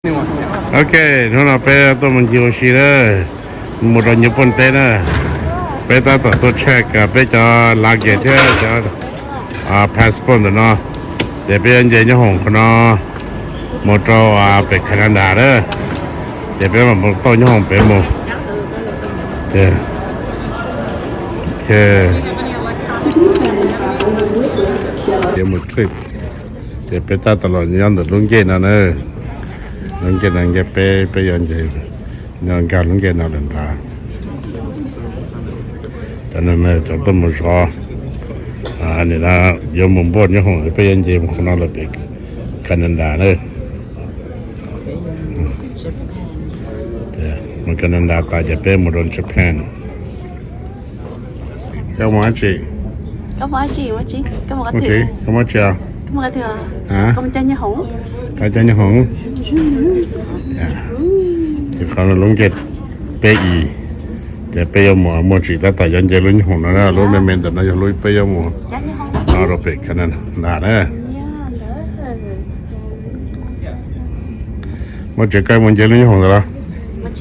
Ok, hnub no peb tuaj mus ncig ua si na, mus rau Nyij Pooj teb na. Peb tab tom tuaj check peb cov luggage thiab cov passport ntawm no, ces peb yuav nce nyob hoom qhov no mus rau pem Canada na, ces peb mam mus tauj nyob hoom pem mus. Ces mus trip, ces peb tab tom los nyob ntawm lub nkej no na, lub nkej no nkej peb, peb yuav nce, nyob nkag lub nkej no lawm nrad. Cov no cov tuaj mus zov, nim no yuav mus npuaj nyob hoom, peb yuav nce mus qhov no lawm pem Canada na. Mus Canada tas ces peb mus rau Japan. Koj mus dab tsi? Koj mus dab tsi? Koj mus dab tsi? Koj mus dab tsi os? Koj caij nyob hoom? Ces qhov no lub nkej peb i, ces peb yuav mus, mus tsis tab tom yuav nce lub nyob hoom no, lub me me ntawm no yog lub peb yuav mus no rau pem Canada na. Mus tsis, koj mus nce lub nyob hoom ntawd los? Tam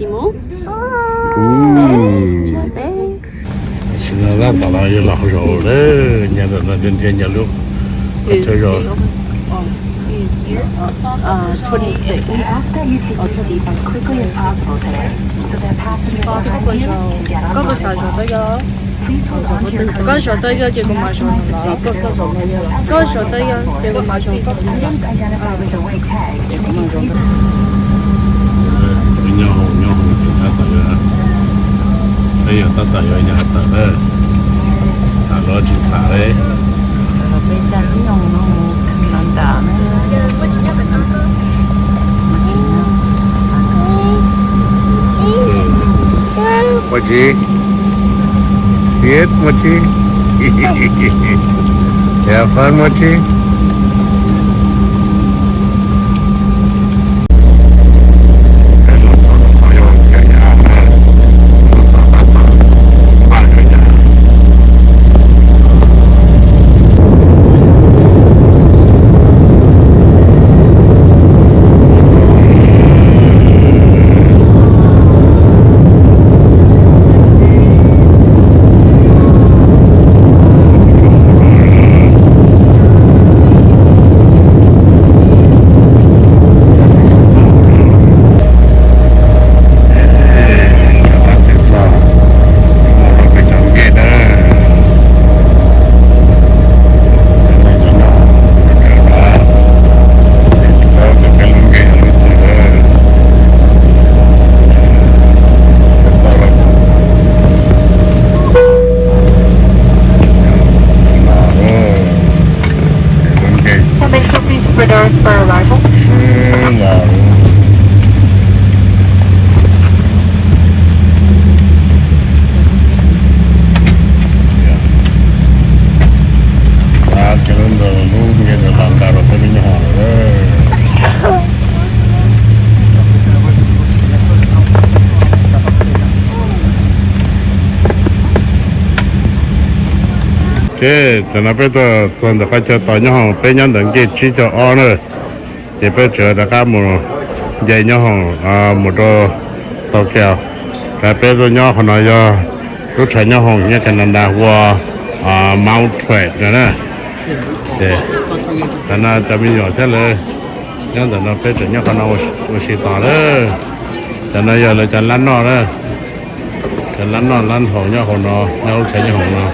sim no tab tom los yuav los hauv zos lawm, nyob ntawm no ntiaj ntiaj nyob lub qhov chaw zos. Koj puas xav zov tau yog? Koj zov tau yog ces kuv mam zov no los, koj koj zov no yog, koj zov tau yog ces kuv mam zov koj. Nyob hoom, nyob hoom ces tab tom yuav, peb yuav tab tom yuav nyob tawm lawm, tham los tsis tham li. Peb caij lub nyob hoom no mus Canada na. Mus tsis, Xiet mus tsis, Cam Fab mus tsis. Attention, please, prepare for arrival. Ces lub ntawd lub nce ntawd los nqa rau peb lub nyob hoom lawm. Ces tam no peb tuaj txog ntawm qhov chaw tos nyob hoom, peb nyob ntawm nkej tsib caug ob na. Ces peb tseem rov qab mus nce nyob hoom mus rau Tokyo. Peb tuaj nyob qhov no yog lub tshav nyob hoom nyob Canada hu ua Mount Trade no na. Ces tam no cov me nyuam thiab lawv nyob ntawm no, peb tseem nyob qhov no ua si tos na. Tam no yog lawv cov lab noj na, cov lab noj lab haus nyob hauv no, nyob lub tshav nyob hoom no.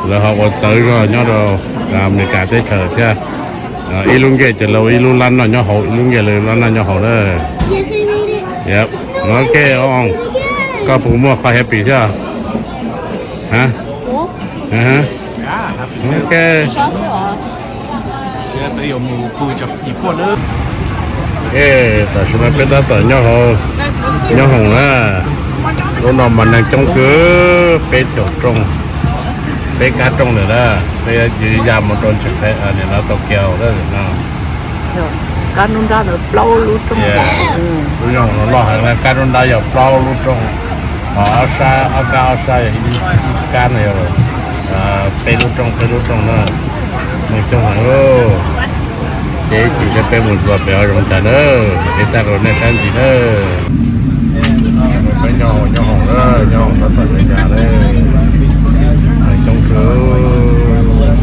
Lawv ho ua txawv zog nyob rau Amelikas teb chaws thiab. Ib lub nkej ces lawv ua ib lub lab noj nyob hauv, ib lub nkej lawv lab noj nyob hauv na. Ok, koj puas muaj qhov happy thiab? Ok. Tam sim no peb tab tom nyob hauv, nyob hoom na. Lub no mas neeg coob kawg, peb caug rooj, peb kab rooj lawm na. Peb yuav ya mus rau ntsis qheb nim no Tokyo lawm no. Kab nruab nrab ntawd plaub lub rooj. Lub nyob hoom no loj heev na, kab nruab nrab yog plaub lub rooj. Ho ob sab, ob kab ob sab yog ib kab no yog peb lub rooj, peb lub rooj na. Neeg coob heev lauj. Ces tsis ntshe peb mus dua pem ho zoo cas na, peb tag rau nej saib ntxiv na. Peb nyob nyob hoom na, nyob hoom tab tom nyob cas na. Coob kawg, coob kawg.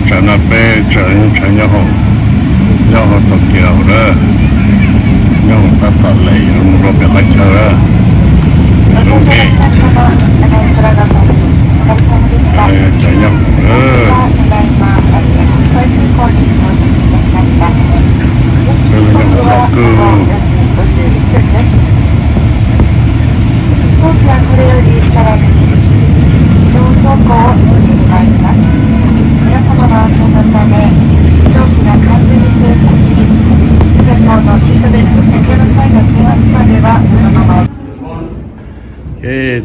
Tsam no peb tsam nyob hoom, nyob hoom Tokyo na, nyob hoom tab tom lem mus rau pem qhov chaw na, lub npe, tsam nyob hoom na. Peb nyob hoom loj kawg.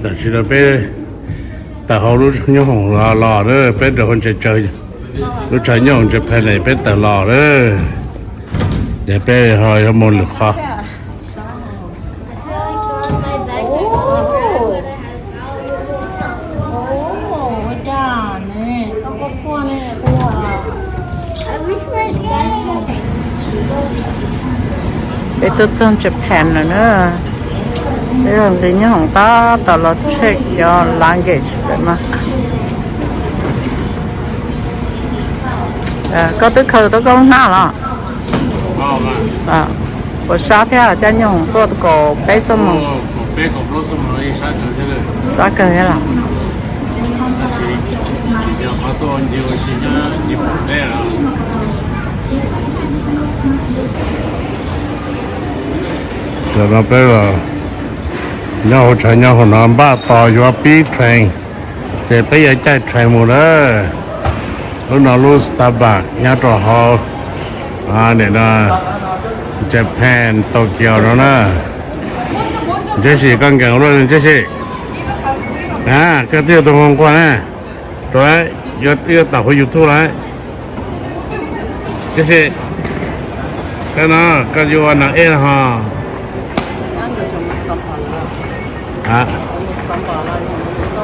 Tam sim no peb tawm hauv lub nyob hoom los los, peb rau hauv ntses tsawv, lub tshav nyob hoom ntses phe ne peb tawm los lawm, ces peb ho yuav mus lwm qhov. Peb tuaj txog Japan lawm na. Peb nqis nyob hoom tab tom los check cov luggage ntawm no. Koj twb khaws tau koj lub hnab los? Puas sab thiab, coj nyob hoom tuaj kaum peb xuab moos? Sab kawg thiab los? Tam no peb los nyob hauv tshav nyob hauv no npaj tos yuav pib train, ces peb yuav caij train mus na. Lub no lub Starbucks nyob rau hauv, nim no Japan Tokyo no na. Ntse sis koj nkees ua luaj ntse sis. Koj twb yog tus nquag na, rau yuav tom hauv YouTube lawm. Ntse sis, koj no koj yuav ua nas ej ho.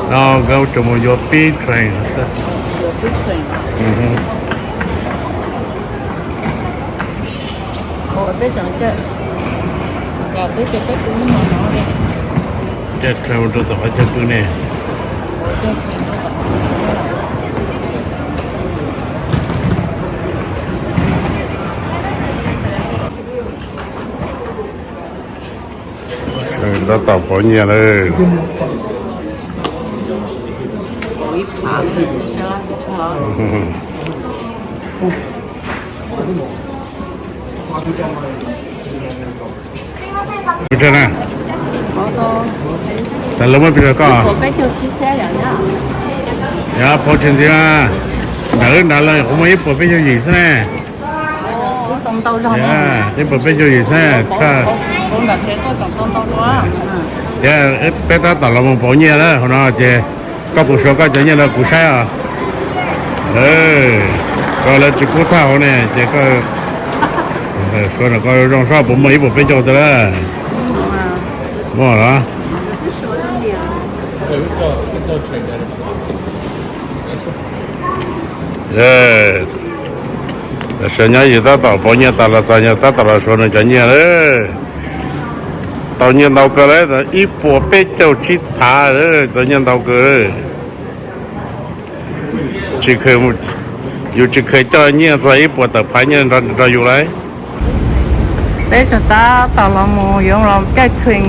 Nkawd tseem mus yuav pib train. Caij train mus rau tom qhov chaw pw ne. Tab tom pauv nyiaj lawm. Pes tsawg na? Tas lawv muab pes tsawg koj? Yog pauv tsis ntxiv, nram wb nrad lawv kuj muaj ib puas peb caug yim xwb ne. Ib puas peb caug yim xwb. Tias peb tab tom los mus pauv nyiaj na, hauv no ces koj puas suav koj cov nyiaj rau kuv saib os. Koj lawv tsis pub thaj hauv ne ces koj suav no koj zoo soj puas muaj ib puas peb caug tau lawm. Muaj los? Tam sim nyob yus tab tom pauv nyiaj tas los txog, tab tom los suav nws cov nyiaj lawm. Tau nyiaj ntau kawg lawm, ib puas peb caug tsib phav, tau nyiaj ntau kawg. Tsis, yus tsis kheev coj nyiaj txog ib puas tawm phav nyiaj nrog yus lauj. Peb tseem tab tom los mus yuav los caij train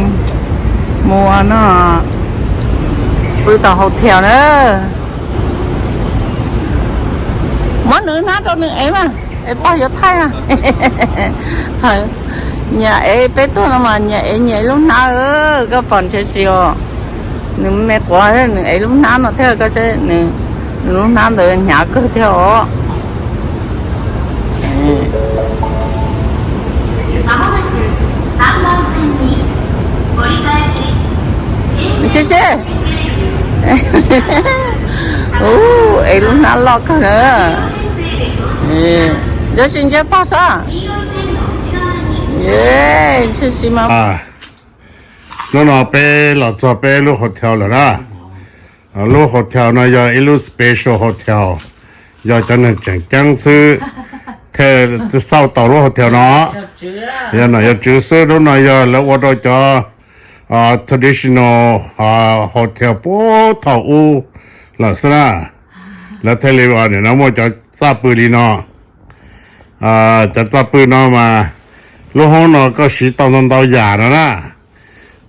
mus no, pw tom hotel na. Muab nws hnab rau nws ev mas, es pog yuav thaij mas. Nyias ev, peb tuaj no mas nyias ev nyias ib lub hnab, koj pom ntshe tsis os. Nws me quav nws ev lub hnab no thiab, koj saib nws lub hnab ntawd hnyav kawg thiab os. Ua tsi, ev lub hnab loj kawg na. Tab sis ntsia pog saib. Ntsia si mas. Hnub no peb los txog peb lub hotel lawm na. Lub hotel no yog ib lub special hotel, yog cov neeg tseem ceeb xwb thiaj xauj tau lub hotel no. Yog nom yog tswv xwb, lub no yog lawv ua rau cov traditional hotel puag thaum ub lawm xwb na. Lawv thiaj li nim no muaj cov txaj pw li no. Cov txaj pw no mas lub hoob no koj siv tau ntau ntau yam no na.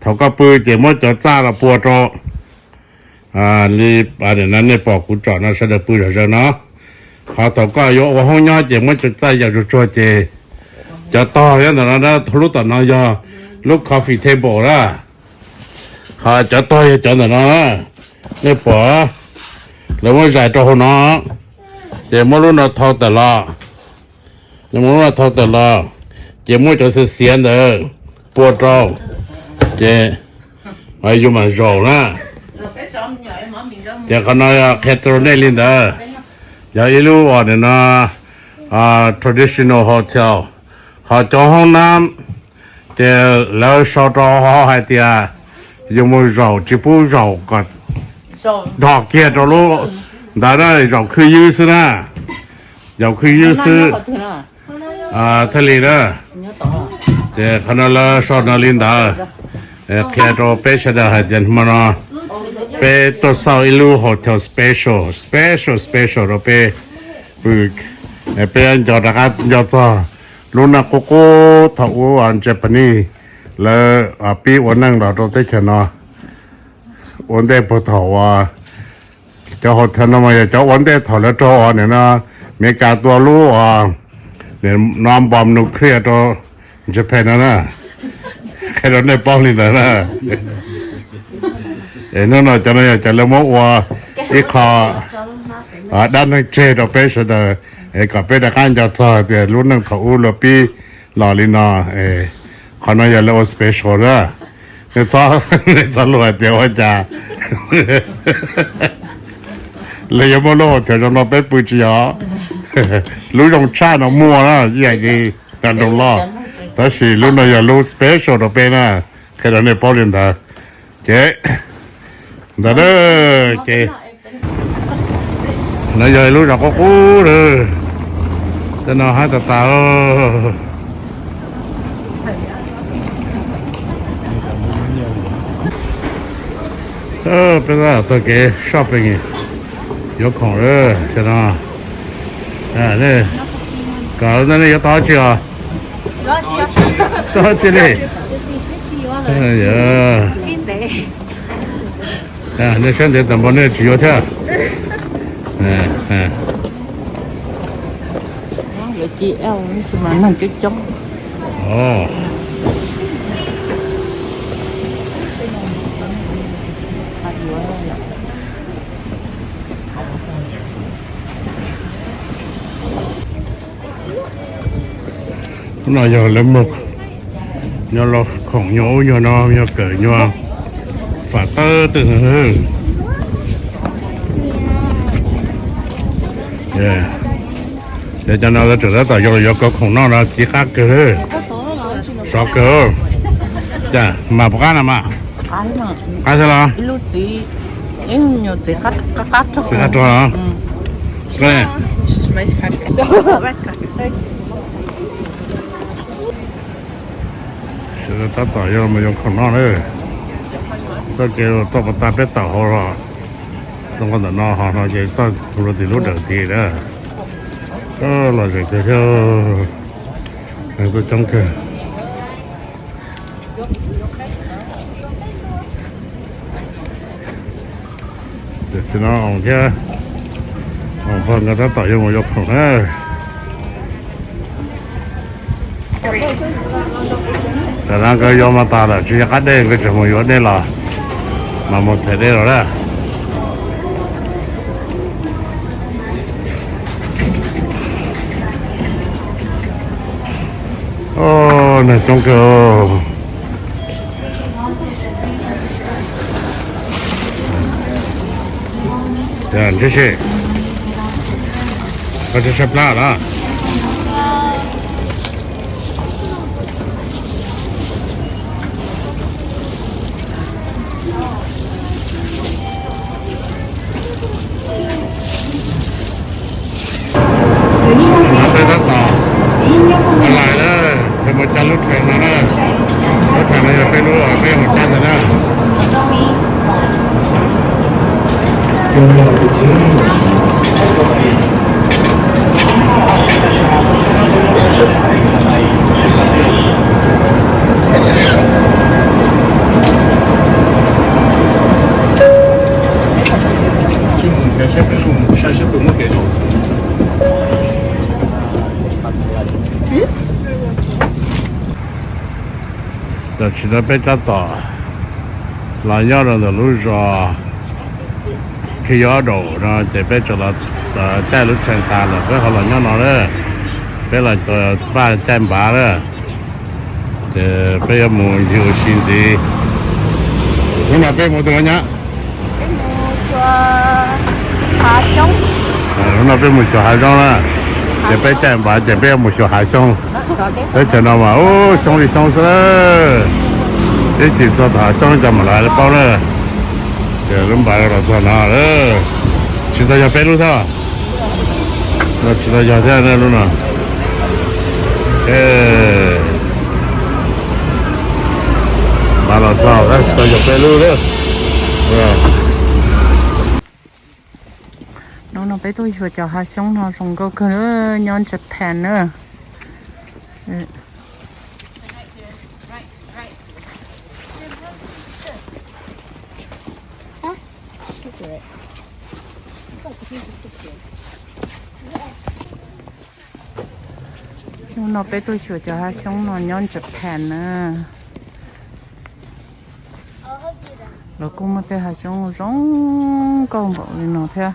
Thaum koj pw ces muab cov txaj los pua rau li nej pom kuv tsom no sawv daws pw zom zaws no. Ho thaum koj yuav ua hoob nyob ces muab cov txaj yam tsuag tsuag ces cov tog nyob ntawm no, lub tom no yog lub coffee table na. Ho cov tog yog cov ntawm no na. Nej pom lawv muab zais rau hauv no, ces muab lub no thau tawm los. Muab lub no thau tawm los, ces muab cov xiav xiav ntawd pua rau, ces yus mam zaum na. Ces qhov no qhia rau nej li ntawd, yog ib lub ua nim no traditional hotel, ho cov hoob nab ces lawv sau rau hauv hais tias yus mus zaum tsis pub zaum kom dhos kiag rau lub ntawd na, zaum khwj ywb xwb na, zaum khwj ywb xwb thiaj li na. Ces qhov no lawv sau no li ntawd, qhia rau peb sawv daws hais tias hmo no peb tuaj xauj ib lub hotel special, special, special rau peb pw. Peb nco rov qab nco txog lub neej qub qub thaum ub Japanese lawv pib ua neej los rau teb chaws no. Ua ntej puag thaum uas cov hotel no mas yog cov ua ntej thaum lawv raug ua nim no Amelikas tua lub ua nim no npom nuclear rau Japan no na. Qhia rau nej paub li ntawd na. Es hnub no cov no yog cov lawv muab ua ib qho dab neeg tseg rau peb sawv daws, es kom peb rov qab nco txog tias lub neej thaum ub luag pib los li no. Qhov no yog lawv ua special na. Nej txhob, nej txhob luag hais tias ua cas lawv yuav muab lub hotel zoo no peb pw tsis yog. Lub zoo tshaj no muaj na, ib yam li random loj, tab sis lub no yog lub special rau peb na. Qhia rau nej paub li ntawd. Ces ntawd na, ces no yog ib lub zos qub qub lawm. Tej no haib tas tas. Peb tab tom taug kev shopping, yuav khoom lawm no. Kom nej yuav tau dab tsi os? Tau dab tsi li? Nej saib ntev tas npaum nej tsis yuav thiab. No yog lawv muag nyuag los khoom nyuag ub nyuag no nyuag kawm nyuag fam tawb tej. Ces cov no lawv tseem tab tom yuav, yuav kaus khoom noj no ci qab kawg, sov kawg. Cas mas puas qab na mas? Qab thiab los? Txiv qab rog los? Sawv daws tab tom yuav mus yuav khoom noj na. Txoj kev toj pas tas peb tawm hauv los txog ntua ntawm no ho no ces txog rau tim lub dawm tid na. Los zeem kawg thiab, neeg tuaj coob kawg. Tam sim no Oos thiab Oos pog nkawd tab tom yuav mus yuav khoom na. Tam no nkawd yuav mas tas lawm tsis nco qab dej, nkawd tseem mus yuav dej los mas mus them dej los na. Neeg coob kawg. Ntshe, koj tsis tshaib plab los? Peb tab tom online na, peb mus caij lub train no na. Lub train no yog peb lub, peb mus caij ntawd na. Tam sim no peb tab tom los nyob rau ntawm lub zos Khi Yob Daum no ces peb tseem los caij lub train tas lawm peb ho los nyob no na. Peb los paj caij npav na. Ces peb yuav mus ywg ua si ntxiv. Hnub no peb mus twg los nyab? Hnub no peb mus xyuas hav zoov na. Ces peb caij npav ces peb yuav mus xyuas hav xyoob. Teb chaws no mas ub xyoob li xyoob xwb. Ib chim txog tom hav xyoob cov mam li paub na. Ces lub npav los txog no, tsis tau yog peb lub thiab. Tsis tau yog thiab lub no. Npav los txog tab sis tsis tau yog peb lub thiab. Hnub no peb tuaj xyuas cov hav xyoob no zoo nkauj kawg, nyob Japan na. Hnub no peb tuaj xyuas cov hav xyoob no nyob Japan na. Los kuj muaj tej hav xyoob zoo nkauj npaum li no thiab.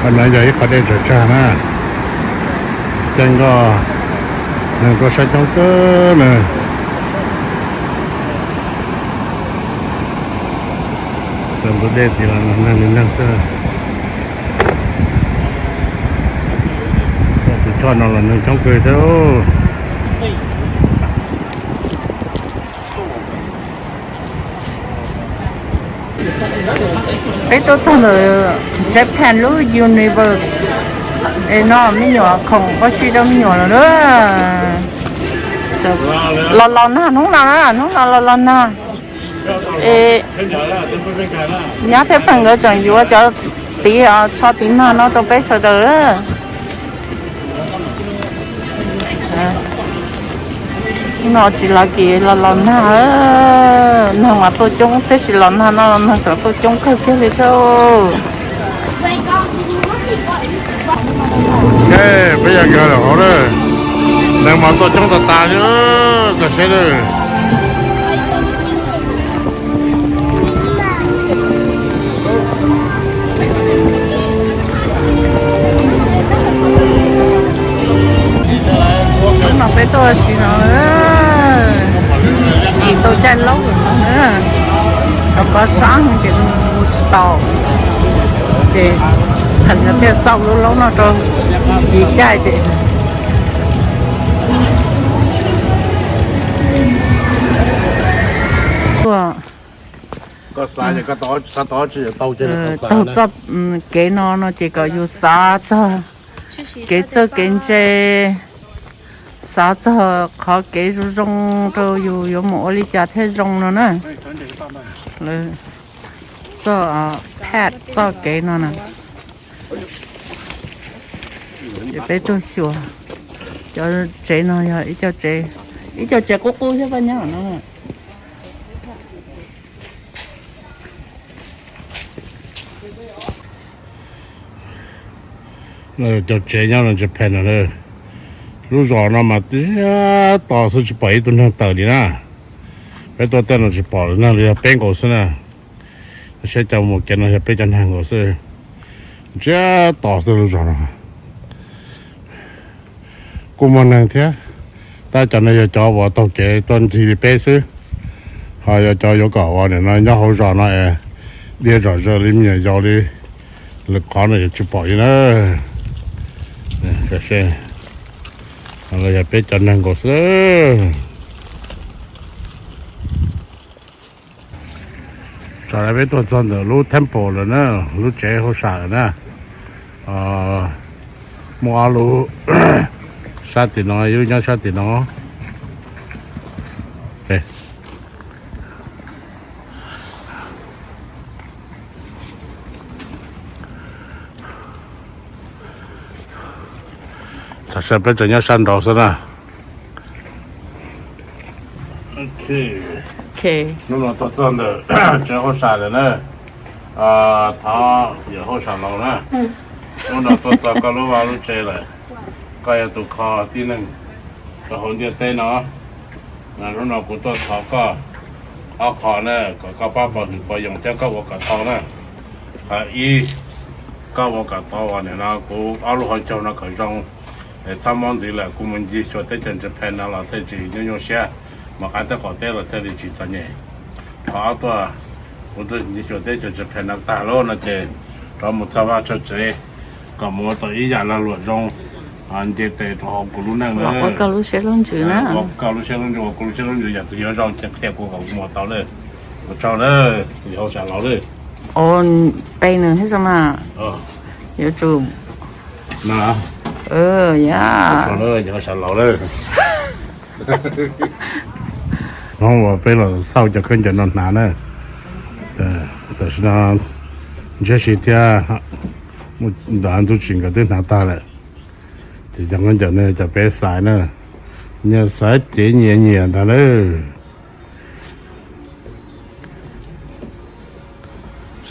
Qhov no yog ib qhov dej tsaws tsag na, caij nkoj, neeg tuaj saib coob kawg na. Cov ntug dej tid los neeg li neeg xwb. Tus choj no los neeg coob kawg thiab. Peb tuaj txog ntawm Japan lub Universe es no me nyuam khoom ua si rau me nyuam lawm na. Los los nag hnub no na, hnub no los los nag. Es nyab thiab pheej nkawd tseem yuav cov tiv tsho tiv nag no rau peb sawv daws. No tsis los kis los los nag, nag mas tuaj coob, tab sis los nag no los nag tseem tuaj coob kawg kiag li thiab. Peb yog nkag lawm hauv na, neeg mas tuaj coob tas tas li, koj saib na. Hnub no peb tuaj si no, kis tau caij laub lawm no na, rau qhov sab heev ces mus tsis tau, ces pheej thiaj xauj lub laub no rau kis caij ces tuaj taug txoj kev no no ces kom yus xav txog kev txawj kev ntse, xav txog qhov kev zoo zoo rau yus yuav mus ua li cas thiaj zoo no na. Lawv txoj pad txoj kev no na. Ces peb tuaj xyuas cov tsev no yog ib co tsev, ib co tsev qub qub thiab pab nyob no. Cov tsev nyob no tsis phem no. Lub zos no mas tiab tos xwb tsis pom ib tug neeg tawm li na. Peb tuaj tej no tsis pom neeg li, yog peb nkaus xwb na. Saib cov mus kev no yog peb cov neeg nkaus xwb. Ntsiag to xwb lub zos no. Kuj muaj neeg thiab, tab cov no yog cov uas taug kev tuaj ncig li peb xwb. Ho yog cov yuav kom uas nim no nyob hauv zos no es diaj zom zaws li me nyuam yaus li lwm qhov no yuav tsis pom li na. Los yog peb cov neeg nkaus xwb. Tsam no peb tuaj txog ntawm lub temple lawm na, lub tsev hauj sam lawm na. Muaj ob lub sab tim no, ib lub nyob sab tim no. Tam sim peb tseem nyob sab nraud xwb na. Hnub no tuaj txog ntawm tsev hauj sam lawm na. Thov yawm hauj sam laus na, hnub no tuaj txog koj lub vaj lub tsev lawm. Koj yog tus kho tib neeg rau hauv ntiaj teb no. Hnub no kuv tuaj thov koj ob qho na, kom koj pab pov hwm pov yoos thiab koj ua kom tau na. Qhov ib, koj ua kom tau uas nim no kuv ob lub hauv caug no kom zoo, es txhob mob ntxiv lawm kuv mus ncig xyuas teb chaws Japan no los thiaj tsis nyuaj nyuaj siab, mus qab teb qaum teb los thiaj li tsis txom nyem. Qhov ob tuaj, kuv tuaj ncig xyuas teb chaws Japan no tag lawm no ces rov mus txog vaj txog tsev, kom mus ua tau ib yam lag luam zoo, nce tes rau hauv kuv lub neej na. Ua koj lub siab lub ntsws na, ua koj lub siab lub ntsws, ua kuv lub siab lub ntsws, yam twg yuav zoo ces qhia kuv kom kuv mus tau na. Ua tsaug na, yawm hauj sam laus na. Ua, qe nws thiab mas, yuav tsum na. Yawm hauj sam laus na. Hnub uas peb los xauj cov khaub ncaws no hnav na, tam sim no ntshiab si thiab, muaj nram ntuj tsim nkawd twb hnav tag lawm. Ces cov khaub ncaws no cov peb xaiv na, nyias xaiv cev nyias nyiam ntag lawm.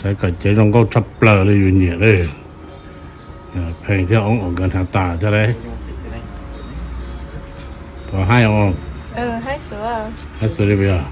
Xaiv kom cev zoo nkauj tshaj plaws li yus nyiam li. Pheej thiab, oo, nkawd hnav tas thiab lauj. Puas haib os? Haib xwb li puas yog?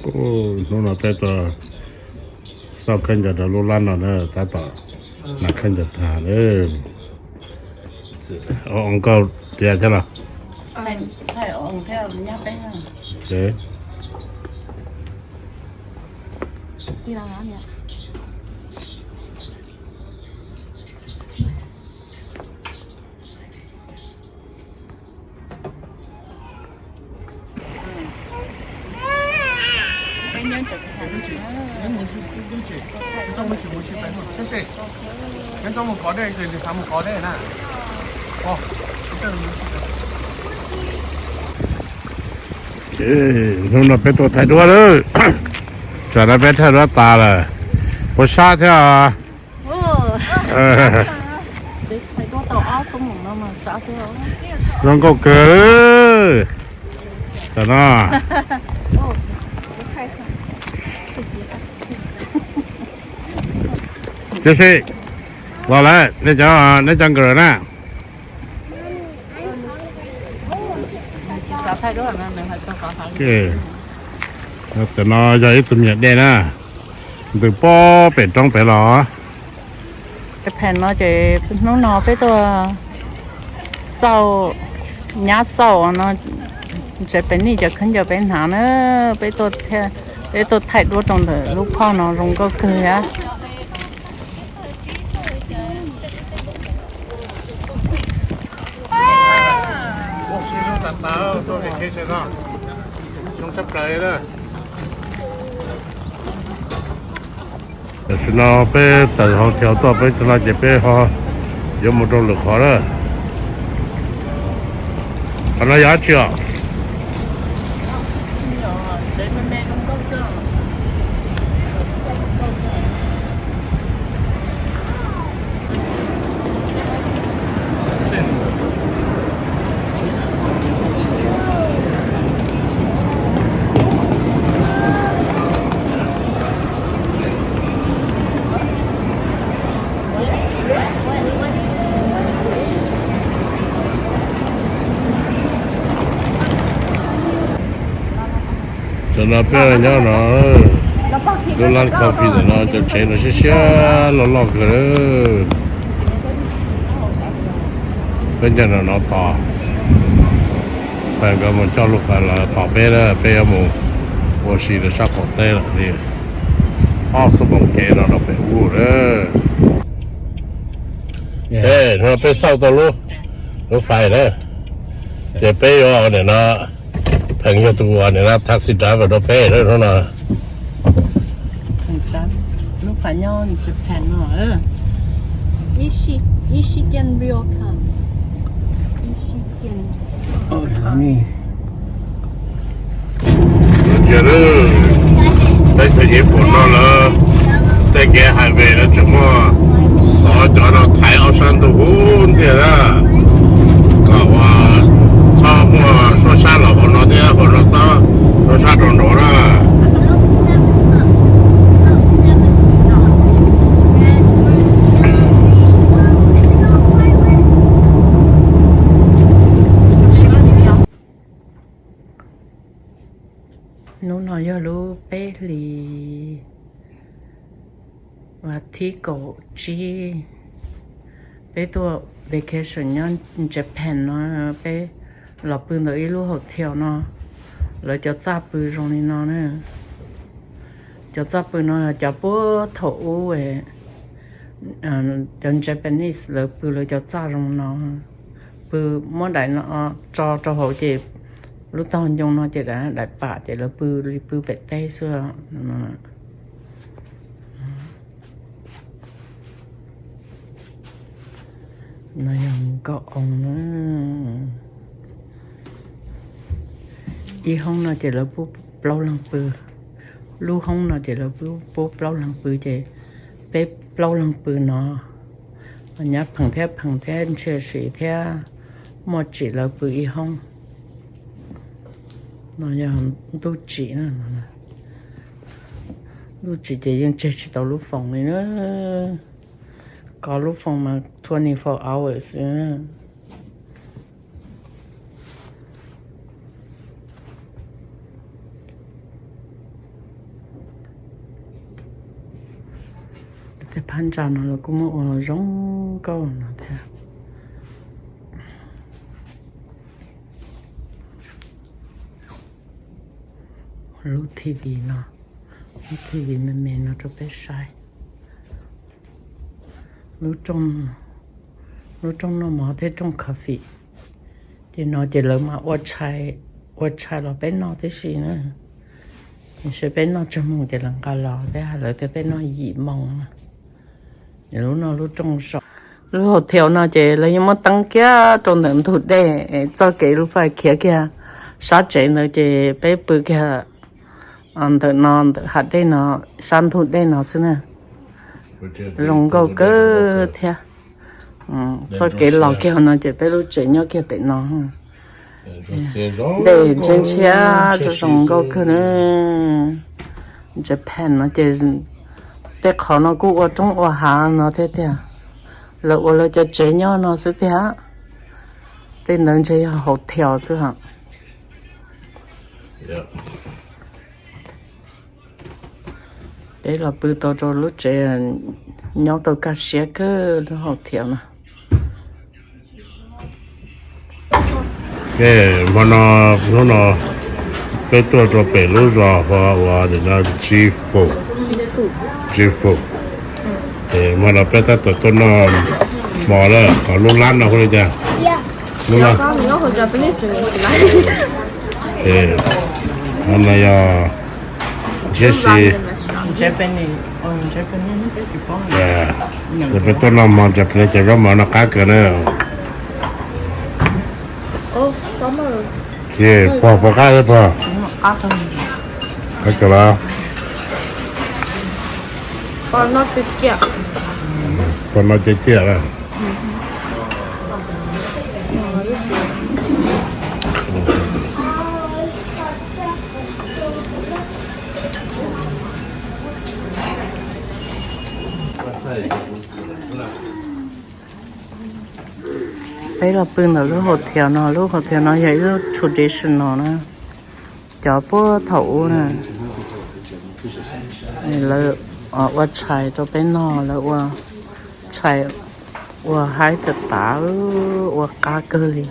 Hnub no peb tuaj xauj khaub ncaws rau lub lab no na, tab tom hnav khaub ncaws tag lawm. Oo, nkauj tiag thiab los? Thaij, thaij ong thiab nyab peb na. Ces Hnub no peb tuaj thaij duab lawm. Tsam no peb thaij duab tas lawm. Puas sab thiab? Zoo nkauj kawg. Tam no Cov si los lawm, nej cov, nej cov nkawd na. Tam no yog ib tug me nyuam dej na, ntws pob pem roob pem los. Cov pheem no ces hnub no peb tuaj xauj, nyab xauj no, ntshe pem nej cov khaub ncaws peb hnav na, peb tuaj, peb tuaj thaij duab rau ntawm lub phoj no zoo nkauj kawg thiab. Tam sim no peb tawm hau thiav tuaj peb tag no ces peb ho yuav mus rau lwm qhov na. Qhov no yog dab tsi os? Tam no peb nyob no, lub lab coffee ntawm no cov tsev no siab siab loj loj kawg. Peb nyob no no tos, peb nkawd mus coj lub qhov los tos peb na, peb yuav mus ua si rau sab qaum teb lawm li. Ob xuab moos kev no rau pem ub lawm. Hnub no peb xauj tau lub, lub fais na, ces peb yuav ua nim no, pheem yog tus ua nim no taxi driver rau peb na hnub no. Lub fais nyob Japan no. Ishi, Ishiken Ryokan. Ishiken. Ntsia lawm, teb chaws Nyij Pooj no lawv tej kev highway lawv tseem muaj xov cov no thaiv ob sab ntug huv ntxiag na, kom uas txhob muaj suab sab los hauv no thiab hauv no txhob suab sab rau nraud na. Hnub no yog lub peb hlis, vas thib kaum tsib, peb tuaj vacation nyob Japan no, peb los pw ntawm ib lub hotel no, lawv cov txaj pw zoo li no na. Cov txaj pw no cov puag thaum ub, cov Japanese lawv pw lawv cov txaj zoo no, pw muab daim no tso rau hauv ces lub taub hau ncoo no ces daim pam ces lawv pw li pw pem teb xwb. No yog nkauj oo na. Ib hoob no ces lawv pub plaub leeg pw, lub hoob no ces lawv pub plaub leeg pw ces peb plaub leeg pw no. Nyab pheem thiab pheem thiab ntshia si thiab muaj tsim lawv pw ib hoob. No yog ntuj tsim na. Ntuj tsim ces yeej tseg tsis tau lub foos li na. Kov lub foos mas twenty four hours xwb. Tej phab ntsa no los kuj muaj ua zoo nkauj no thiab. Lub T V no, lub T V me me no rau peb saib. Lub rooj, lub rooj noj mov thiab rooj coffee. Ces no ces lawv mas ua tshais, ua tshais los peb noj tib si na. Seb peb noj tsawg moos ces lawv nqa los, peb hais lawv tias peb noj yim moos na. Lub no lub rooj zos. Lub hotel no ces lawv yeej muab teeb kiag rau ntawm ntug dej, txoj kev lub fais khiav kiag sab tsev ntawd ces peb pw kiag ntawm no, ntawm hav dej no, sab ntug dej no xwb na. Zoo nkauj kawg thiab. Txoj kev los kiag no ces peb lub tsev nyob kiag pem no. Dej ntshiab ntshiab, zoo nkauj kawg na. Japan no ces tej qhov no kuj ua roob ua hav no thiab tiag. Lawv ua lawv cov tsev nyob no xwb tiag. Tej ntawd ntshe yog hotel xwb hos. Peb los pw tau rau lub tsev nyob tau kaj siab kawg lub hotel no. Hmo no, hnub no peb tuaj rau pem lub zos hu ua G Four, G Four. Hmo no peb tab tom tuaj noj hmo lawm, qhov lub lab no hu li cas? Lub lab. Hmo no yog ntshiab si. Peb tuaj noj hmo Japanese, cov zaub mov no qab kawg na. Pog, pog qab pog. Qab kawg los. Pog no ciaj ciaj na. Peb los pw ntawm lub hotel no, lub hotel no yog ib lub traditional na, cov puag thaum ub na. Lawv ua tshais rau peb noj, lawv ua tshais, ua haib tas tas, ua qab kawg li.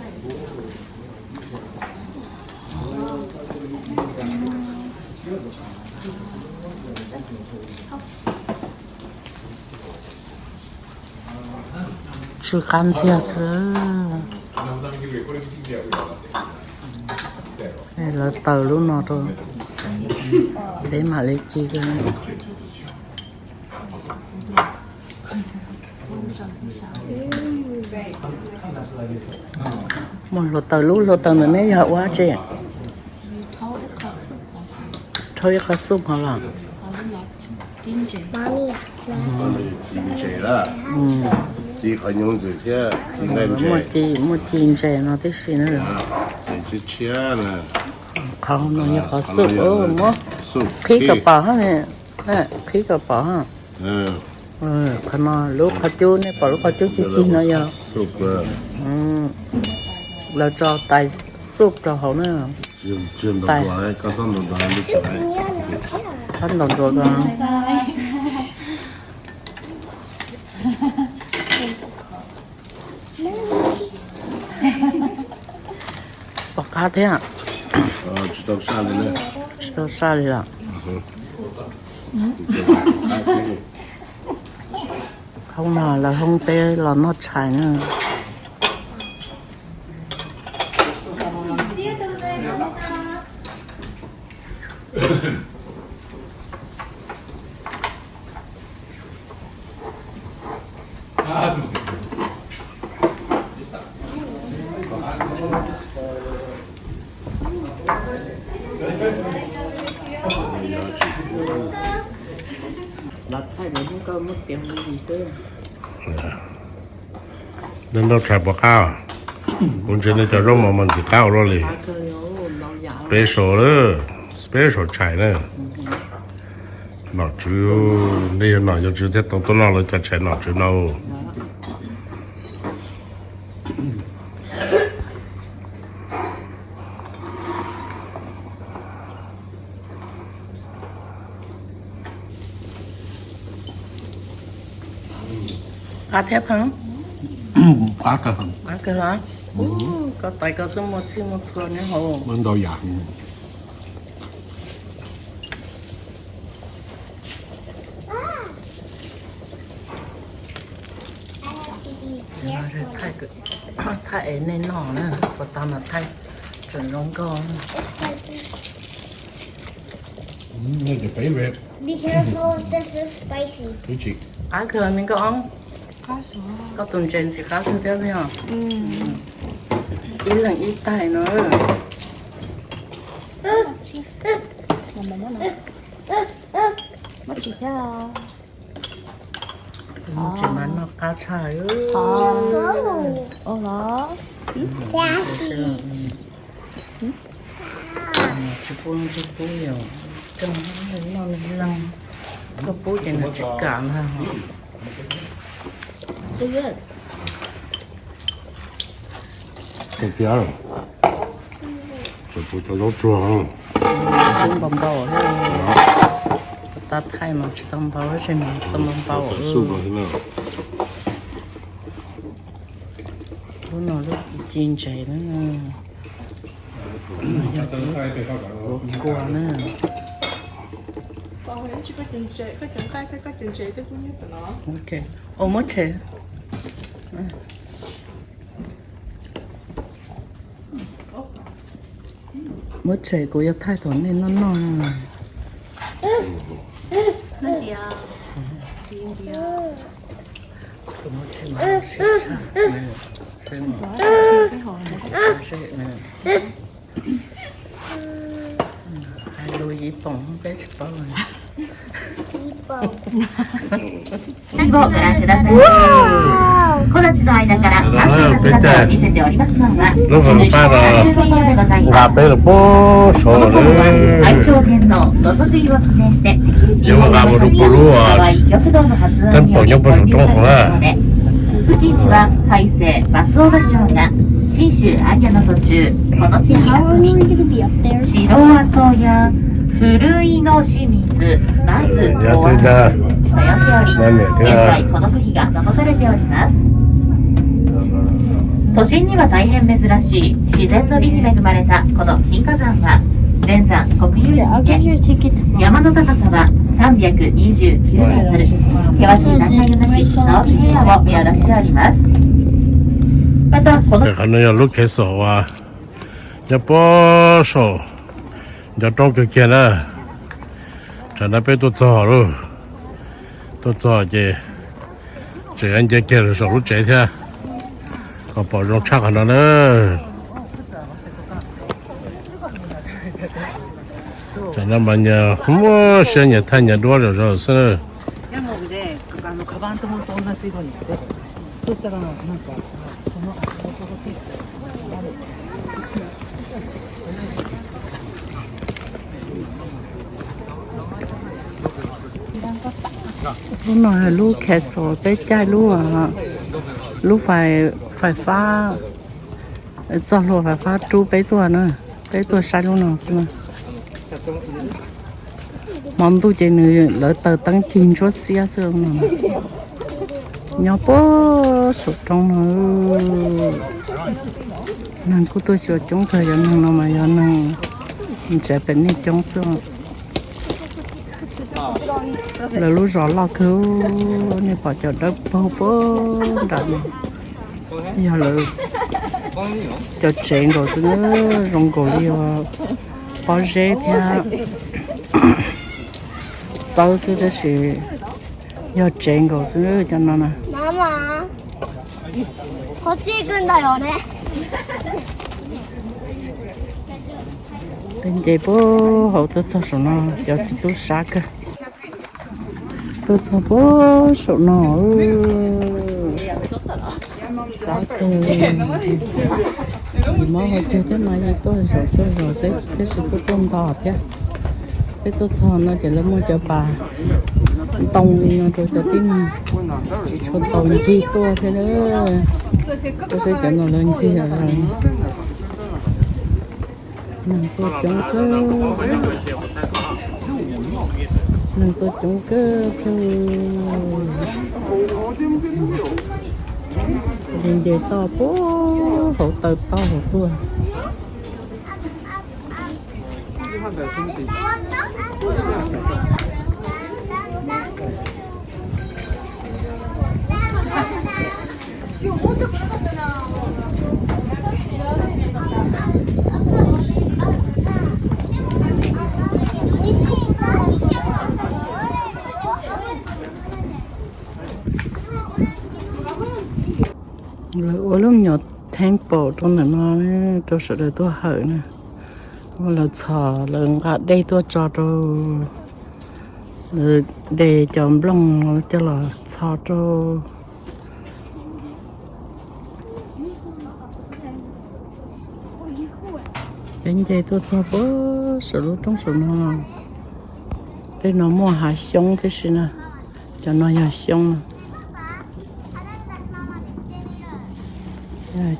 Tsw qab ntxiag xwb. Lawv taws lub no rau, peb mam li ci. Muaj hluav taws, lub hluav taws ntawm neb yog ua dab tsi? Rhaub ib qho soup hov los? Muaj ci, muaj ci ntses no tib si na. Qhov no yog qhov soup, muab qhib kom pom, qhib kom pom. Qhov no lub qhov cub, nej pom lub qhov cub ci ci no yog lawv tso tais soup rau hauv na. Tais, txhob ntaus nruas ko. Pom qab thiab. Tsis tau saj li los? Hoob no lawv hoob peb los noj tshais na. Los thaij lawv hnub ko muaj txiv mus xwb. Nrau tshais pom qab. Kuv ntsia nej cov zaub mov mas ntxim qab ua luaj li. Special, special tshais na. Nom tswv, nej yog nom yog tswv thiaj tau tuaj noj lawv cov tshais nom tswv no. Qab thiab pheej. Qab kawg los? Koj tais koj xwb muaj txhij muaj txhua nyob hauv. Muaj ntau yam. Thaij, thaij es nej noj na, puas tau mas thaij tseem zoo nkauj. Be careful, this is spicy. Qab kawg me nkauj Oob. Koj tus ntses ntxim qab kawg thiab yog. Ib leeg ib tais no. Tus ntses mas noj qab tshaj. Tsis pub, tsis pub yog coj noj noj leej, koj pub ces nws tsis kam ntag. Tiag, tseem pub cov zaub tsuag. Pub npau npau thiab. Tab thaij mas tsis tau npau, tseem tau npau npau. Lub no lub ci ci ntses na. Yog kuv kua na. Ok, ua muab tshem. Muab tshem kuv yuav thaij thaum nej noj noj. Hais lus Yiv Poom peb tsis paub. Peb caij lub fais fab no nqa peb los puag saud lawm. Yuav mus nqa mus rau puag lub teeb poom nyob puag saum roob hauv na. Yog twg ntag, nab niam thiab. 都心には大変珍しい自然の美に恵まれたこの金華山は、全山国有林で、山の高さはさんびゃくにじゅうきゅうメートル、険しい難題のなし、直木平野を見下ろしております。また、この Qhov no yog lub kev xom uas nyob puag saum ncov roob kawg kiag na. Tsam no peb tuaj txog lawm, tuaj txog ces tseem nce kiag saum lub tsev thiab, kom pom zoo tshaj qhov no na. Tsam no mas nyias muab siab nyias thaij nyias duab zom zaws xwb. Lub no lub castle, peb caij lub, lub fais, fais fab, txoj hlua fais fab rub peb tuaj na, peb tuaj saib lub no xwb na. Hmo ntuj ces nws lawv taws teeb cig ntsuab xiab xwb no. Nyob puag saum roob no, neeg kuj tuaj xyuas coob kawg, cov neeg no mas yog neeg Japanese coob xwb. Lawv lub zos loj kawg, nej pom cov dawb paug puag nram no, yog lawv cov tsev nkaus xwb, zoo nkaus li pob zeb thiab txawb xwb tab sis yog tsev nkaus xwb cov no na. Peb nce puag hauv tuaj txog saum no, cov txiv tub sab kawg. Tuaj txog puag saum no, sab kawg. Yus mob hauv cag thiab mas yus tuaj zaum tuaj zaum xwb, tab sis kuj tuaj nto thiab. Peb tuaj txog no ces lawv muaj cov pas ntoo li no rau cov tib neeg tsis tshua tau ncig tuaj thiab na. Tab sis cov no lawv ncig, neeg tuaj coob kawg, neeg tuaj coob kawg kawg. Nce nce toj puag hauv taw toj hauv tuaj. Lawv ua lub nyuam temple rau ntawm no, rau sawv daws tuaj hawm na. Ua lawv txhos, lawv nqa dej tuaj tso rau, lawv de cov nplooj coj los txhos rau. Peb nce tuaj txog puag saum lub roob saum no los, tej no muaj hav xyoob tib si na. Cov no yog xyoob no.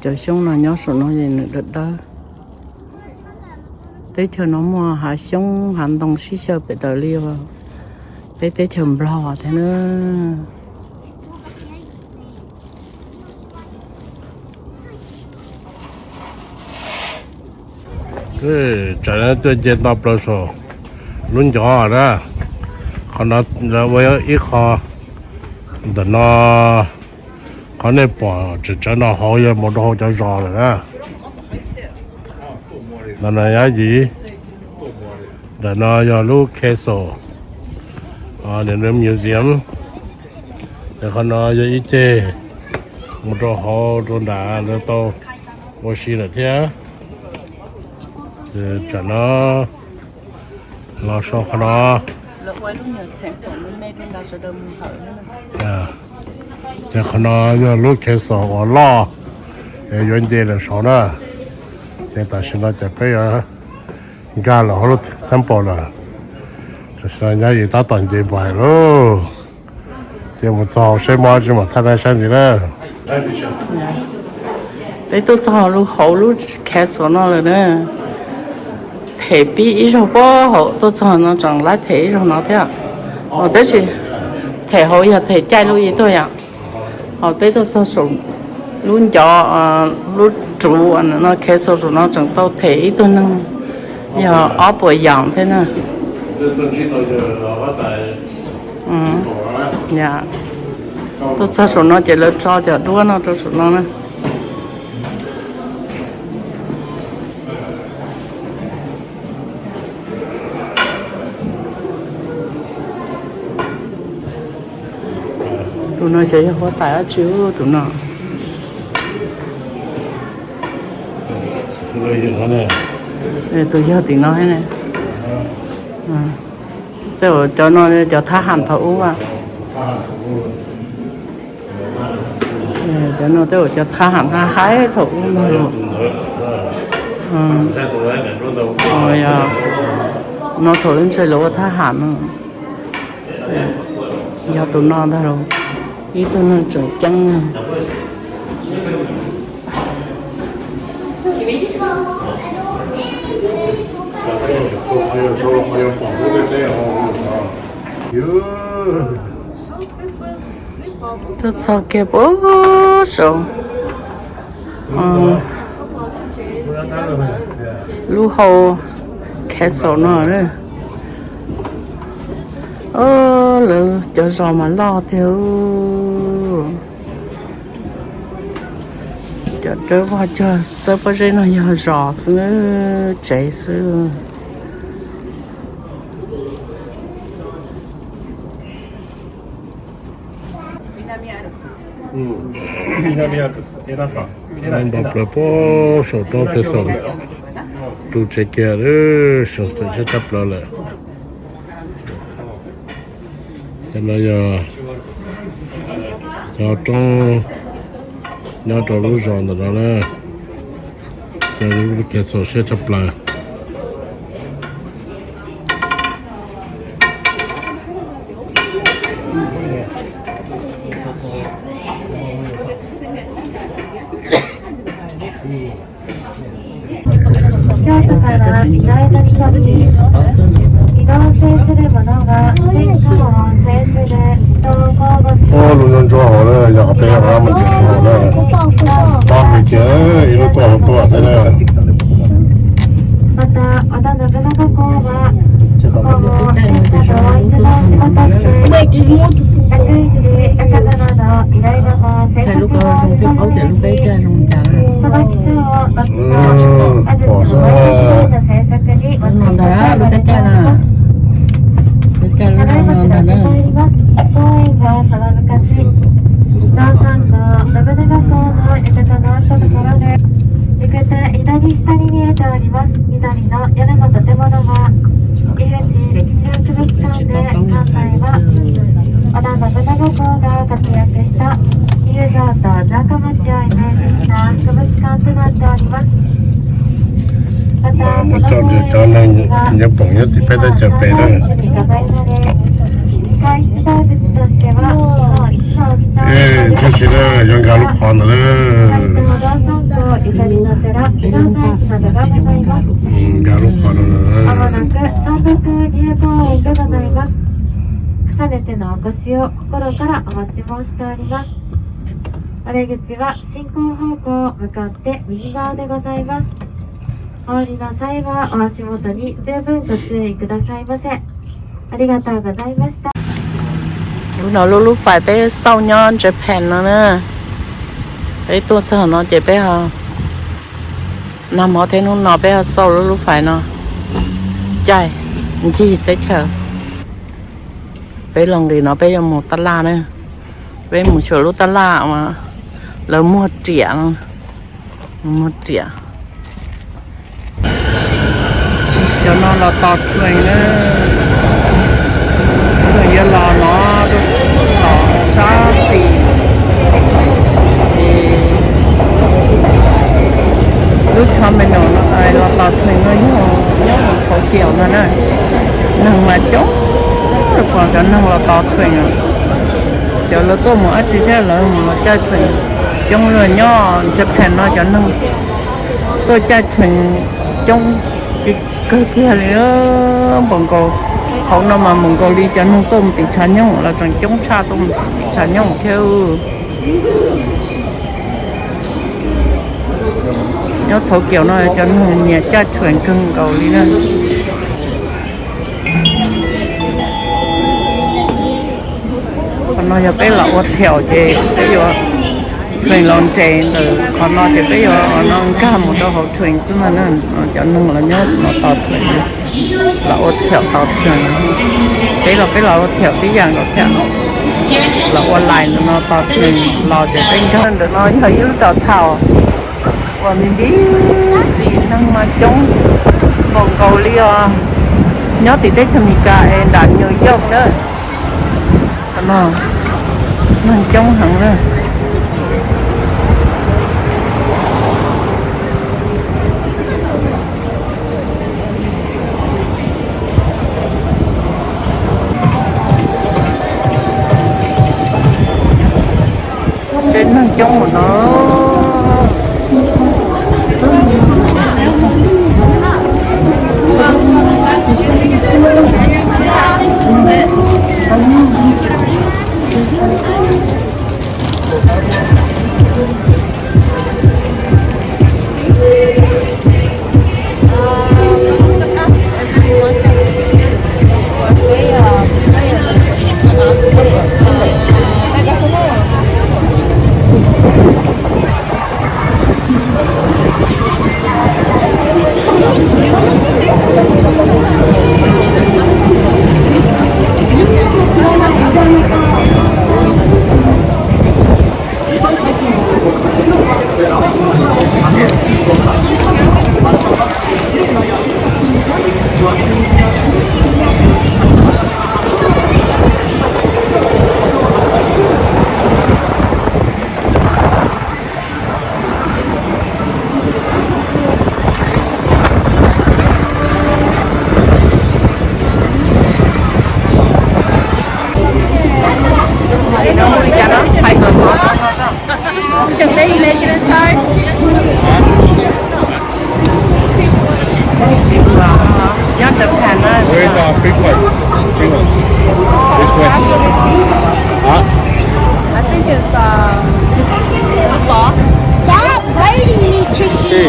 Cov xyoob no nyob saum no es nws dawb dawb. Teb chaws no muaj hav xyoob hav ntoo sib xyaw pem tawm li peb teb chaws Nplog thiab na. Tsam no tuaj nce nto plaws saum lub ncov na. Qhov no lawv ua ib qho, ntawm no qhov nej pom tsawv tsawv no hauv yog mus rau hauv cov zos lawm na. Ntawm no yog yim, ntawm no yog lub castle, museum. Qhov no yog ib ceg mus rau hauv rau nram lawv tau ua si lawm thiab. Tsam no los so qhov no. Ces qhov no yog lub castle uas loj es yuav nce lawm saud na. Ces tam sim no ces peb yuav nkag los hauv lub temple lawm. Tam sim no nyab yim tab tom nce npais lauj. Ces mus txog hauv seb muaj dab tsi mam thaij nej saib ntxiv na. Peb tuaj txog hauv lub castle no lawm na. Them pib ib zaug puag hauv tuaj txog no tseem laib them ib zaug no thiab. Tab sis them hauv yog them caij lub ib tuaj yom. Ho peb tuaj txog saum lub ncov, lub ruv no castle saum no tseem tau them ib tug neeg yog ob puas yaum thiab na. Tuaj txog saum no ces lawv tso cov duab no rau saum no na. Tus no xyov yog huab tais dab tsi tus no. Tus yog tim no ne. Tej cov no cov thab ham thaum ub. Cov no tej cov thab ham thab haib thaum ub no. No thaum ub ntshe lawv ua thab ham no. Yog tus no ntag los ib tug neeg tseem ceeb. Tuaj txog kiag puag saum lub hau castle no. Lawv cov zos mas loj tiag. Cov dawb vog cog txawb pob zeb no yog zos xwb, tsev xwb. Nto plaws puag saum roob Khev Xaus, tu tsev kiag, saum tsev siab tshaj plaws lawm. Cov no yog cov roob nyob rau lub zos ntawm no na, cov lub Khev Xaus siab tshaj plaws. Ua lub nruab ntsuab hauv na, yog qhov peb qhov me ntsis hauv na. Pab hais tias ib lub tuaj hauv tuaj thiab na. 中町をイメージした博物館となっております。 Muab coj cov neeg nyob poom nyob tim peb teb chaws pem na. Tab sis na yuav nkag lub qhov ntawd na. Nkag lub qhov no na. まもなく三百二百号でございます。重ねてのお越しを心からお待ち申しております。お出口は進行方向向かって右側でございます。お降りの際はお足元に十分ご注意くださいませ。ありがとうございました。 Hnub no lub lub fais peb xauj nyob Japan no na. Peb tuaj txog no ces peb ho nag hmo thiab hnub no peb ho xauj lub lub fais no caij ncig teb chaws. Peb los nqis no peb yuav mus tab laj na. Peb mus xyuas lub tab laj uas lawv muag riam no. Muag riam. Cov no los tos train na. Train yuav los no, los sab xis. Lub terminal no los tos train no yog nyob Tokyo no na. Neeg mas coob, cov neeg los tos train. Cov lawv tuaj mus dab tsi thiab lawv mus los caij train. Coob luaj nyob Japan no cov neeg tuaj caij train coob kawg kiag li. Npaum nkaus hauv no mas npaum nkaus li cov neeg tuaj mus tim tshav nyoog los tseem coob tshaj tuaj mus tim tshav nyoog thiab. Nyob Tokyo no cov neeg nyiam caij train kawg nkaus li na. Qhov no yog peb los ua thaum ces peb yuav train los nres ntawm qhov no ces peb yuav no nkag mus rau hauv train xwb mas na. Cov neeg los nyob no tos train, los ua thaum tos train. Peb los peb los ua thaum tib yam nkaus thiab. Los ua lais ntawm no tos train los ces peb nkag. Ntawm no yog ib lub rau thaum uas me ntsis xis neeg mas coob npaum nkaus li os. Nyob tim teb chaws Amelikas es nram New York na. Neeg coob heev na. Seb neeg coob mus no. Nyob Japan na. Where is the free flight? Free one. Which way? Huh? I think it's, uh, Stop biting me, Chichi. She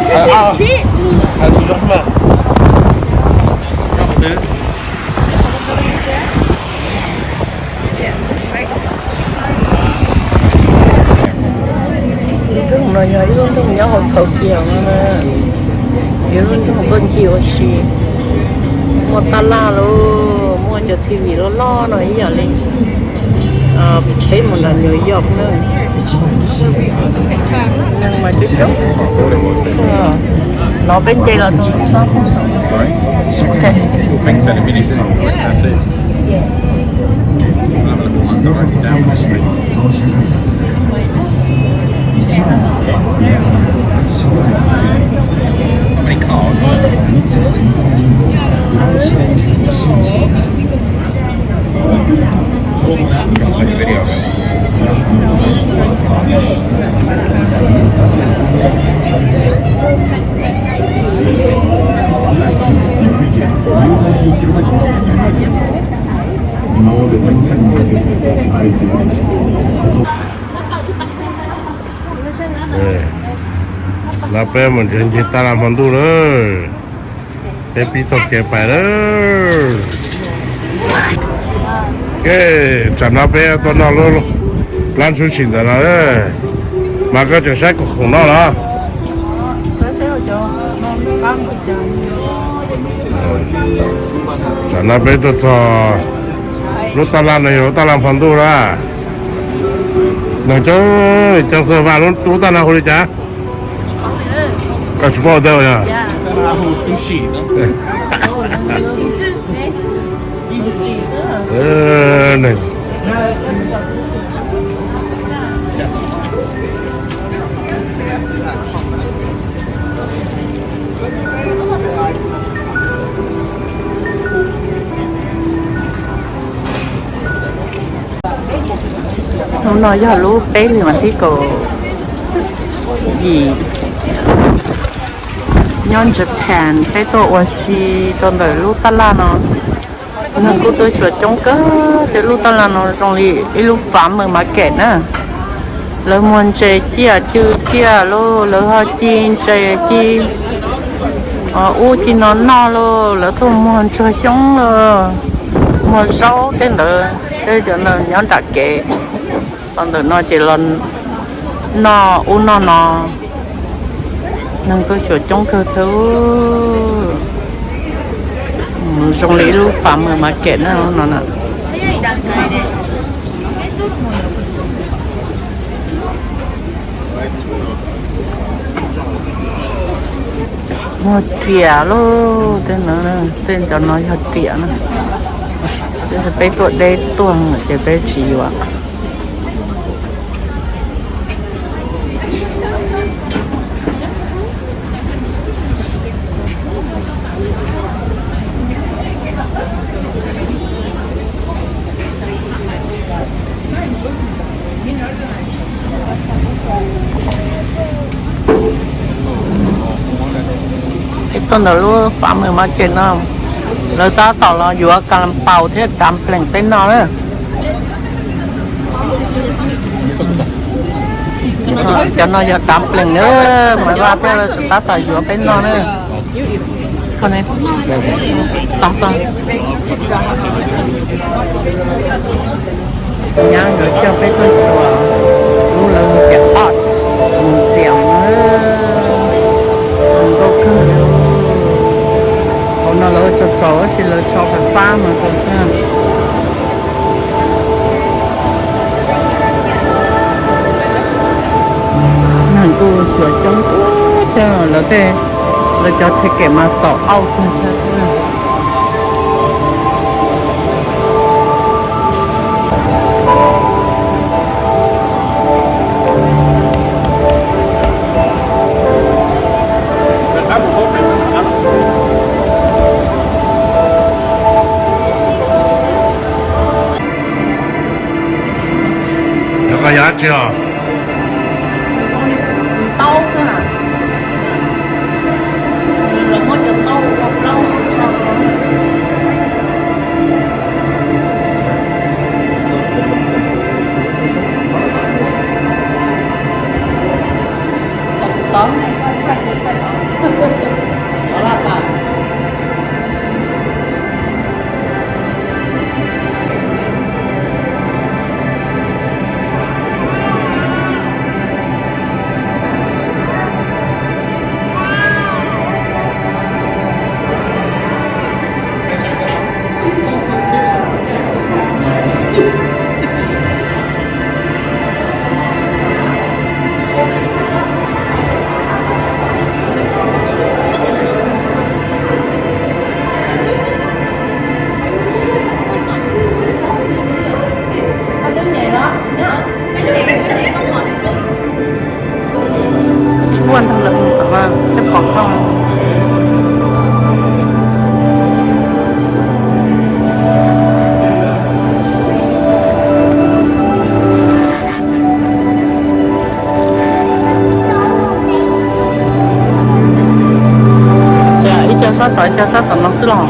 just bit me. Lub nroog no yog ib lub nroog nyob hauv Tokyo no na. Yog lub nroog tuaj ncig ua si. Muaj tab laj los muaj cov T V loj loj no ib yam li peb mus nram New York na. Neeg mas coob coob. No peb nce los rau. Okay. Thanks, Andy. That's it. Have a look at my phone. No peb mus ncig ncig tab laj hmo ntuj lawm. Peb pib taug kev pais lawm. Ke, tsam no peb tuaj noj lub plab ntsuab tshis ntawm no. Mas koj tseem saib kuv khoom noj los? Tsam no peb tuaj txog lub tab laj no, yog lub tab laj hmo ntuj na. Neeg coob coob xwb. Vaj, lub tab laj hu li cas? Koj tsis paub ntau yog? Hnub no yog lub peb hlis vas thib kaum yim. Nyob Japan peb tuaj ua si rau ntawm lub tab laj no. Neeg kuj tuaj xyuas coob kawg. Tej lub tab laj no zoo li ib lub farmer market na. Lawv muag ntses ciaj, cw ciaj lauj, lawv ho ci ntses, ci ub ci no noj lauj, lawv tuaj muag ntsuag xyoob lauj, muag zaub tej ntawd. Tej cov no nyob nram kev. Los ntawm no ces los noj ub noj no. Neeg tuaj xyuas coob kawg thiab. Zoo li ib lub farmer market na no na. Muag riam lauj, tej no, tej cov no yog riam na. Peb tuaj deb tuaj ces peb tsis yuav. Peb tuaj ntawm lub farmer market no, lawv tab tom los yuav kas las paus thiab dumpling peb noj na. Cov no yog dumpling na, Maiv Vaj thiab lawv tab tom yuav peb noj na. Nyab nkawd coj peb tuaj xyuas lub lawv hu tias art museum na. Zoo nkauj kawg li. Hauv no lawv ua tsaus tsaus tab sis lawv tso fais fab mas tau xwb. Neeg kuj xyuas coob kawg thiab, lawv tej, lawv cov ticket mas sold out kawg thiab xwb. Yog koj yog dab tsi os? Tsis muaj ntau lawm, tej pom koj. Ib co sab tom, ib co sab tom no xwb los.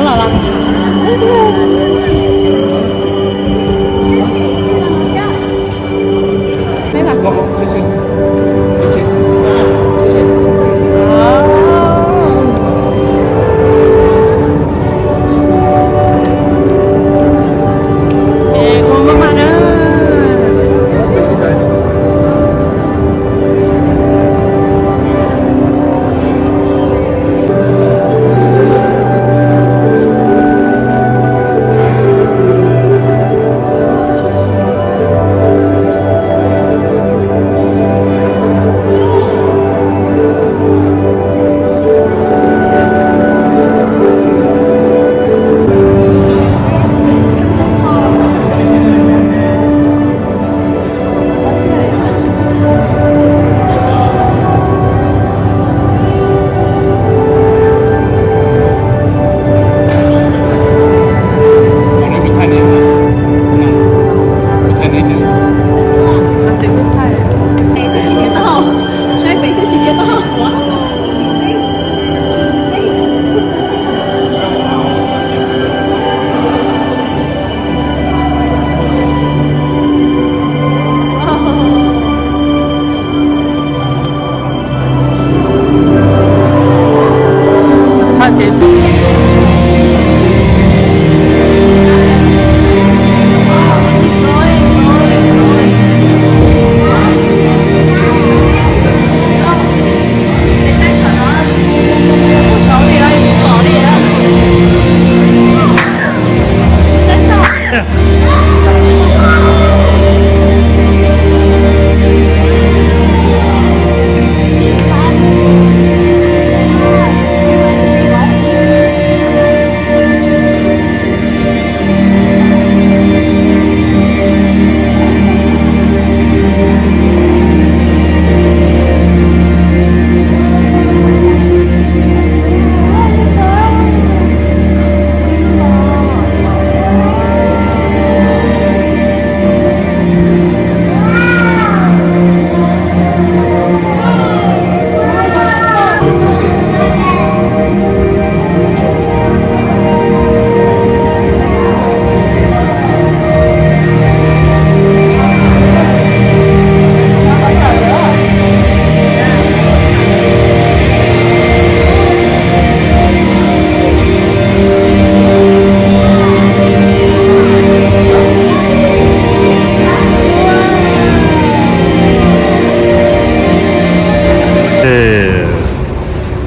老了。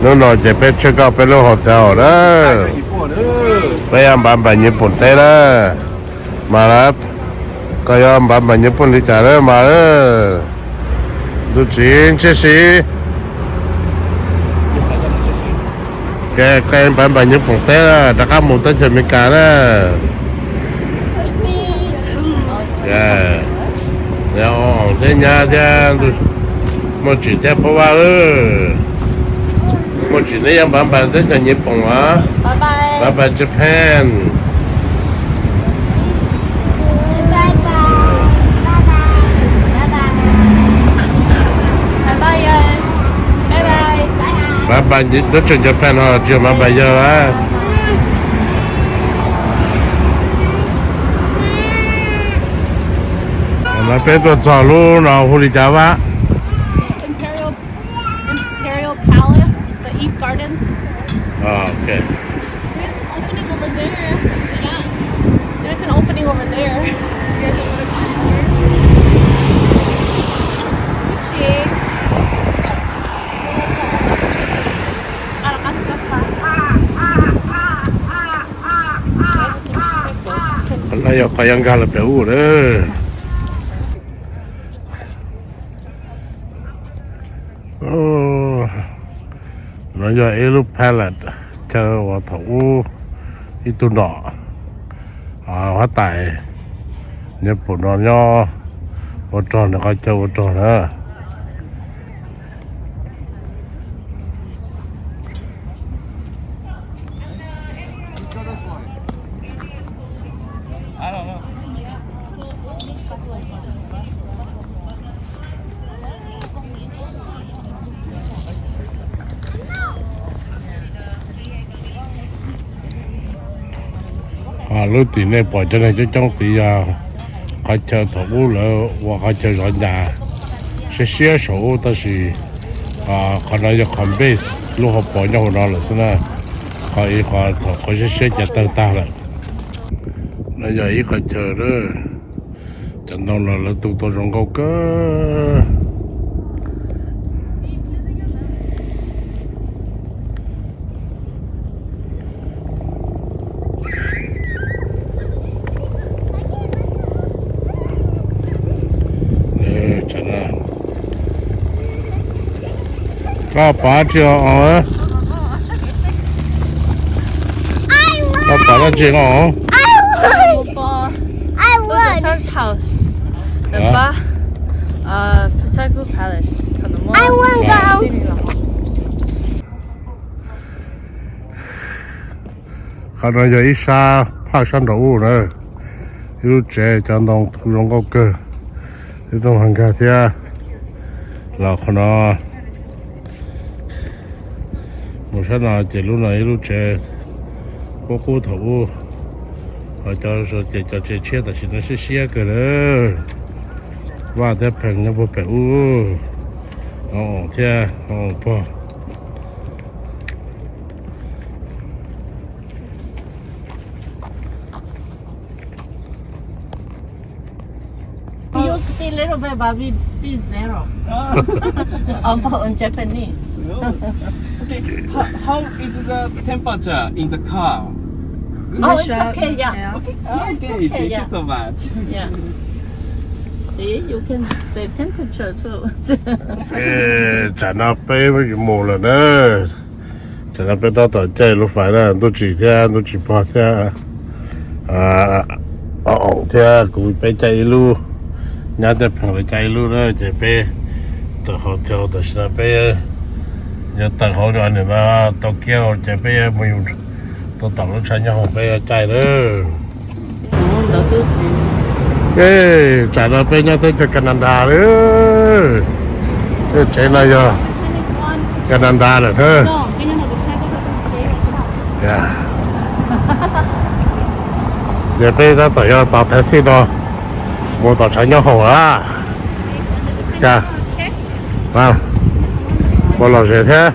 Hnub no ces peb check out peb lub hotel na. Peb yuav npav npaim Nyij Pooj teb na. Mas lawm, koj yuav npav npaim Nyij Pooj li cas lawm mas. Tus txiv ntshe si ke, koj npav npaim Nyij Pooj teb rov qab mus teb chaws Amelikas na. Thiab nyab thiab, Muaj Tsim thiab Phob Vaj lawm. Muaj Tsim neb yuav npav npaim teb chaws Nyij Pooj as. Bye bye Japan. Bye bye teb chaws Japan ho tsis yog bye bye yawg lawm. Mas peb tuaj txog lub no hu li cas Vaj? Imperial Palace, the East Gardens. Oh, okay. There's an opening over there. Yeah. There's an opening over there. You guys want to go over? Gucci. Qhov no yog qhov yuav nkag los pem ub lawm. No yog ib lub palace chaw uas thaum ub ib tug nom huab tais Nyij Pooj no nyob ua rog nws qhov chaw ua rog na. Lub tim nej pom cov neeg coob coob tid yog qhov chaw thaum ub lawv ua qhov chaw zov ncas siab siab saum ub, tab sis qhov no yog qhov base, lub hauv paus nyob hauv no lawm xwb na. Qhov ib qhov thaum qhov siab siab ces tawg tag lawm. No yog ib qhov chaw, cov ntoo no lawv tu tau zoo nkauj kawg. Koj pom tsi os? Koj pom dab tsi os? I want. Look at Fen's house. The bar, uh, Potato Palace. I want go. Qhov no yog ib sab phaj sab nraum ub na, ib lub tsev cov ntoo tu zoo nkauj kawg, ib lub ha nkag thiab. Los qhov no mus sab no ces lub no ib lub tsev qub qub thaum ub, ho cov ces cov tsev tshiab tam sim no siab siab kawg na. Vaj thiab pheem nyob puag pem ub, o thiab o pog. You speak little bit, but we speak zero. On, on Japanese. No. Okay, how, how is the temperature in the car? Oh, it's okay, yeah. Yeah. Okay, yeah, it's okay, thank you so much. Yeah. See, you can say temperature too. Tsam no peb mus lawm na. Tsam no peb tab tom caij lub fais na, Ntuj Tsim thiab Ntuj Tsim pog thiab o thiab kuv peb caij ib lub, nyab thiab pheem lawv caij ib lub na, ces peb tawm hauv thiab tam sim no peb yuav tawm hauv nim no Tokyo ces peb mus yus tau tom lub tshav nyob hauv peb yuav caij na. Tsam no peb nyob teb chaws Canada lawm. Tej tsev no yog Canada lawm na. Ces peb tab tom yuav tos taxi no mus tom tshav nyob hauv a. Ua lom zem thiab.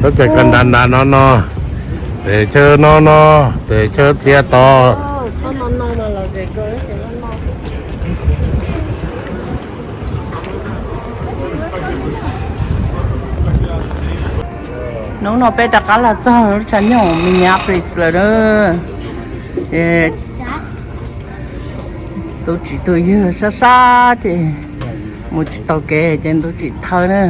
Teb chaws Canada no no, tes chaw no no, tes chaw txiav to. Hnub no peb rov qab los txog lub tshav nyob Minneapolis lawm na. Ntuj Tsim tus yawg sab sab ces mus tsis tau kev ces Ntuj Tsim thawb na.